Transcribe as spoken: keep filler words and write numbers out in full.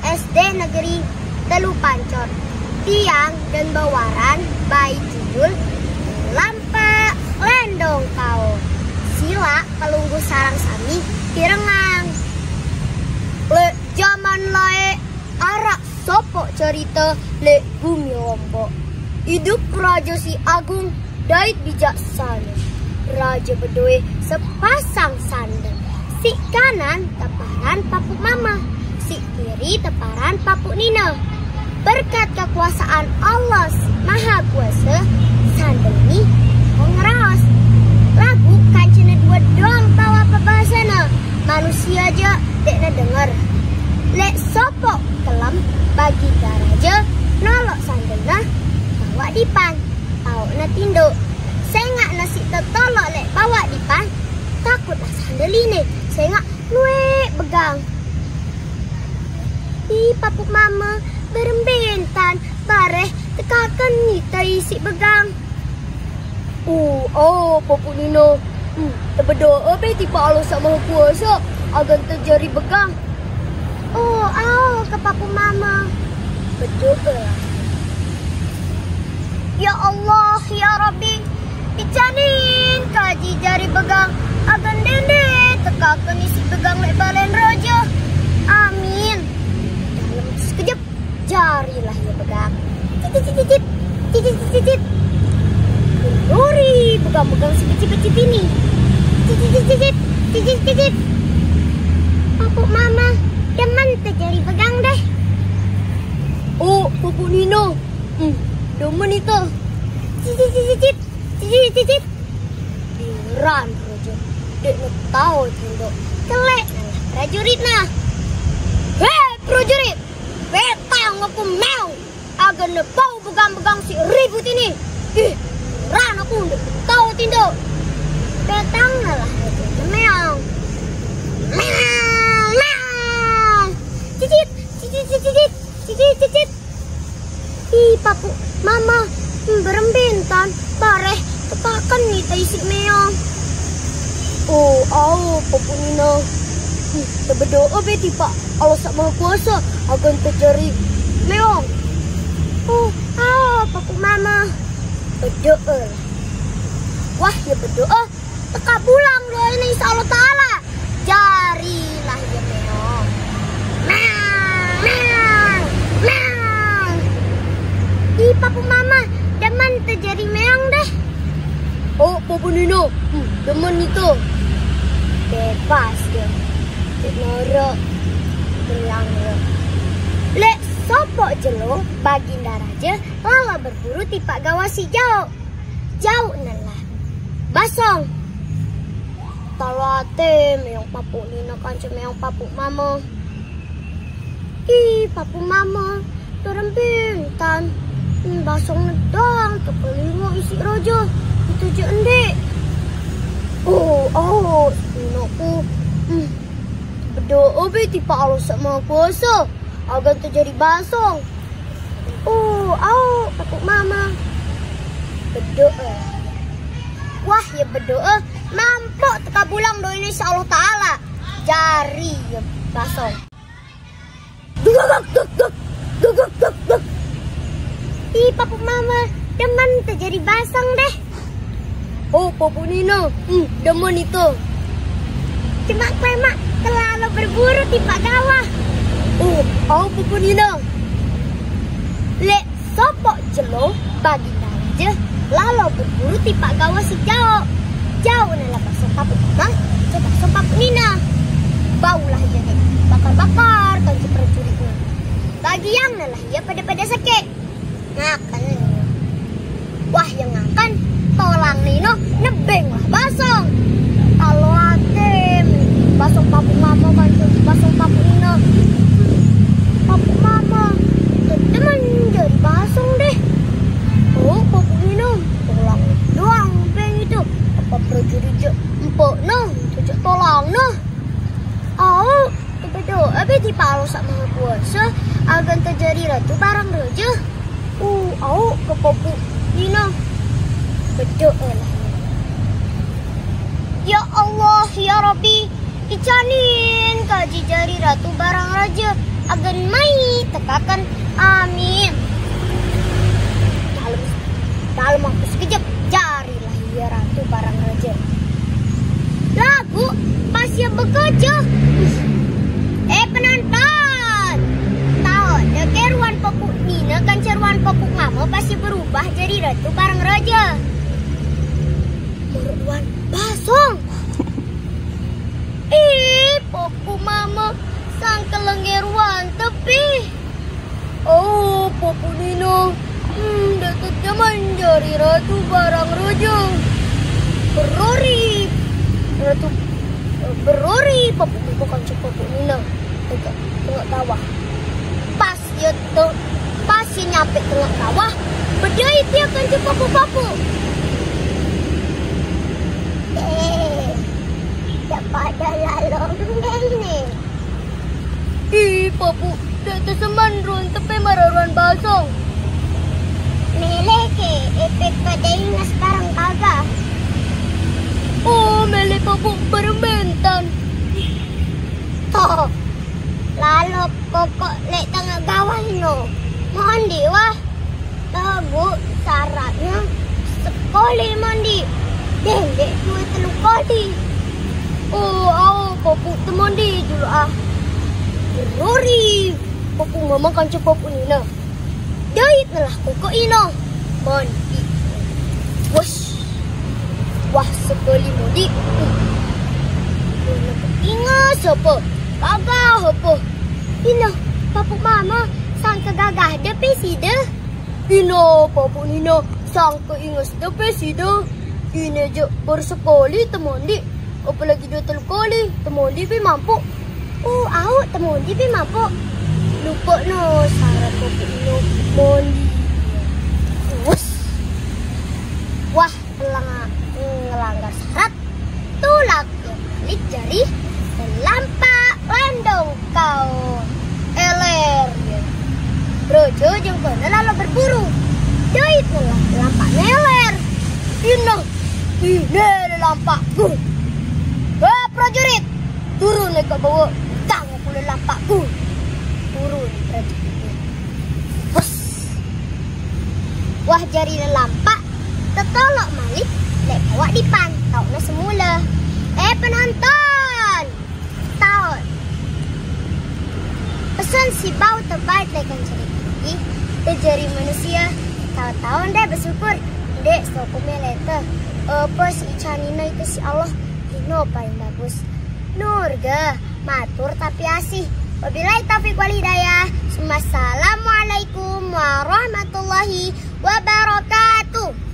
S D Negeri Telu Pancor. Tiang dan bawaran bait judul Lampak Lendong Kaur. Sila pelungguh sareng sami pirengang. Lek jaman lae arak sopo cerita lek bumi Lombok. Idup raja si agung dait bijaksana. Raja bedoe sepasang sandal. Si kanan teparan papuk mama, si kiri teparan papuk nina. Berkat kekuasaan Allah Maha Kuasa, sandal ni ngraos. Lagu kancene dua doang pawa pebasana, manusia aja dek ne denger. Lek sopo kelem bagi daraja nolok sandalna pawa dipan, paokna tinduk. Sengak nasik tetolok lek pawa dipan, takutlah sandaline sengak luek begang. Ih, papuk mama, berembentan, bareh tekaken nita isik begang. Uh, oh, papuk nina. Hmm, tebedoa be tipak Allah Sak Maha Kuasa, agan tejari begang. Oh, ao ke papuk mama. Bedoa. Ya Allah, ya Rabbi, icanin kaji jari begang, agan dende tekaken isik begang lek balen raja. Amin. Dalam sekejap, jarilah ia begang. Cicit, cicit, cicit. Cicit, cicit, cicit. Luri begang-begang si becit-becit ini. Cicit, cicit, cicit. Cicit, cicit. Papuk mama, demen tejari begang deh. Oh, papuk nina. Hmm, demen ito. Cicit, cicit, cicit. Cicit, cicit. Diran raja. Dek ne tao tinduk. Kelek nang prajuritna. Hei, prajurit! Petang aku meong. Agan ne pau begang-begang si ribut ini. Ih, ran aku dek tao tinduk. Petang lah raja meong. Meong, meong. Cicit, cicit, cicit, cicit. Cicit, cicit. Ih, papuk mama, hmm, berembentan, bareh tekaken nita isik meong. Oh, au, papuk nina. Hmm, tebedoa be tipak Allah Sak Maha Kuasa, agan tejari meong. Oh, au, papuk mama. Bedoa. Wah, ya bedoa. Tekabulang doa ini, insya Allah Ta'ala. Jarilah ia meong. Meong, meong, meong. Ih, papuk mama, demen tejari meong deh. Oh, papuk nina. Hmm, demen ito. Bebas deh. Cek norok. Meong deh. Lek sopo jelo, baginda raja, lalo berburu tipak gawa si jaok. Jaok ne lah basong. Talo ate meong papuk nina kance meong papuk mama. Ih, papuk mama, terembentan. Hmm, basong ne dang tekelingo isik raja. Itu je endik. Oh, oh, ninaku. Hmm. Bedoa be tipak Allah Sak Maha Kuasa, agan tejari basong. Oh, au, papuk mama. Bedoa. Wah, ya bedoa, mampok tekabulang doa ini, insya Allah Ta'ala. Jari ya basong. Duk, duk, duk, duk. Duk, duk, duk, duk. Ih, papuk mama, demen tejari basong deh. Oh, papuk nina. Hmm, demen ito. Cuma klemak, kelalo berburu tipak gawa. Oh, au, papuk nina. Lek sopo jelo, baginda raja, lalo berburu tipak gawa si jaok. Jaok ne lah basong papuk mama, je basong papuk nina. Baulah ia dek bakar-bakar kance prajuritne. Bagiang ne lah ia pada-pada seke. Ngaken. Wah, ya ngaken, tolang nina nebeng lah basong. Talo ate, basong papuk mama kance basong papuk nina. Papuk mama, demen jari basong deh. Oh, papuk nina, tolang doang nebeng itu. Apa prajurit je empuk ne, itu je tolang ne. Oh, bedoa be tipak Allah Sak Maha Kuasa, agan tejari ratu barang raja. Uh, au, ke papuk nina. Bedoa lah. Ya Allah, ya Rabbi, icanin kaji jari ratu barang raja, Agan mai tekaken amin. Dalam, dalam waktu sekejap, jarilah ia Ratu Parang Raja. Lagu pas ia bekerja. Eh, penonton. Tahu, deke ruan pepuk Nina kan ceruan pepuk mama pasti berubah jadi Ratu Parang Raja. Meruan basong. Ih, pepuk mama sang kelengeruan tepi. Oh, pepuk Nina. Hmm, datuk zaman jari Ratu Parang Raja. Berori. Ratu, eh, berori pepuk Nina kan pepuk Nina. Tengok, tengok bawah. Pas ia tu, pas ia nyampe tengok bawah, bedai dia kan pepuk-pepuk. Eh, dapat dah lalu ni. Ih, pepuk, dek teseman ruan tepe mararuan basong. Mele ke, epek pada ingas barang kagak. Oh, mele pepuk berembentan. Toh, lalu pokok lek tengah gawai no. Mandi wah. Lagu syaratnya sekali mandi. Dendek dua telu kali. Oh, au, pepuk temandi dulu ah. Berori. Pepuk mama kan pepuk Nina. Dait nelah koko ino. Mandi. Wes. Wah, sekali mandi. Ingat apa? Gagah apa? Ino, pepuk mama, sangka gagah depe sida. Ino, pepuk Nina, sangka ingas depe sida. Ine je baru sekali temandi. Apalagi dua telu kali, temandi pe mampu. Oh, au, temandi pe mampu. Lupa no syarat pepuk Nina mandi. Terus. Wah, pelanga-, ngelanggar syarat. Tulak ia balik jari, lampak landong kau. Eler ia. Raja jeung kona lalu berburu. Dait nelah lampak neler. Ino, ine lampakku. Hei, prajurit, turun ke bawah. Tang aku lampakku. Turun prajurit. Bus. Wah, jari lelampak. Tetolok malik, lek bawa dipan, taukna semula. Eh, penonton! Tahu. Pesan si bau terbait lekan cerita. Ih, tejari manusia, tahu-tahu ndek bersyukur. Ndek, soko melete. Apa si Icanina itu si Allah, ino paling bagus. Nurga, matur tapi asih. Wabillahi taufiq wal hidayah. Assalamualaikum warahmatullahi wabarakatuh.